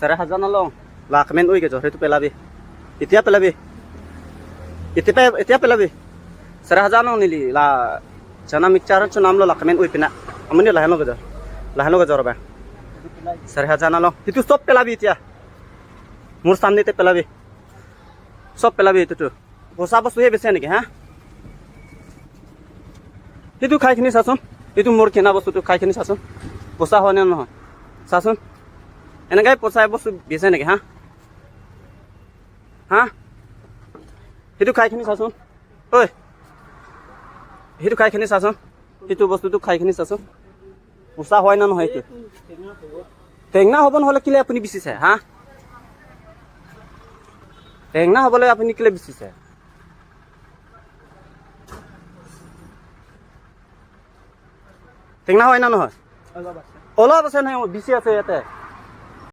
4500 নলওঁ। লাখমেন ঐ গেজ, সেইটো পেলাবি, এতিয়া পেলাবি, এতিয়া এতিয়া পেলাবি। 4500 নং নিলি লা চানা মিক্সাৰ নাম ল লাখমেন ঐ পিনা আমনি লাহে নগজ, লাহে নগজ। ৰ'বা, 4500 নলওঁ। সেইটো চব পেলাবি, এতিয়া মোৰ সামনেতে পেলাবি, চব পেলাবি। এইটোতো পচা বস্তুহে বেচে নেকি হা? সেইটো খাইখিনি চাচোন, এইটো মোৰ কিনা বস্তুটো খাইখিনি চাচোন, পচা হয় নে নহয় চাচোন। এনেকাই পচাই বস্তু বেচে নেকি হা? হা, সেইটো খাইখিনি চাচোন ঐ, সেইটো খাইখিনি চাচোন, সেইটো বস্তুটো খাইখিনি চাচোন, পচা হয় নে নহয়। এইটো টেঙা হ'ব নহ'লে কেলে আপুনি বেচিছে হা? টেঙা হ'বলৈ আপুনি কেলে বেচিছে? টেঙা হয় না নহয়? অলপ আছে। অলপ আছে নহয়, বেছি আছে ইয়াতে।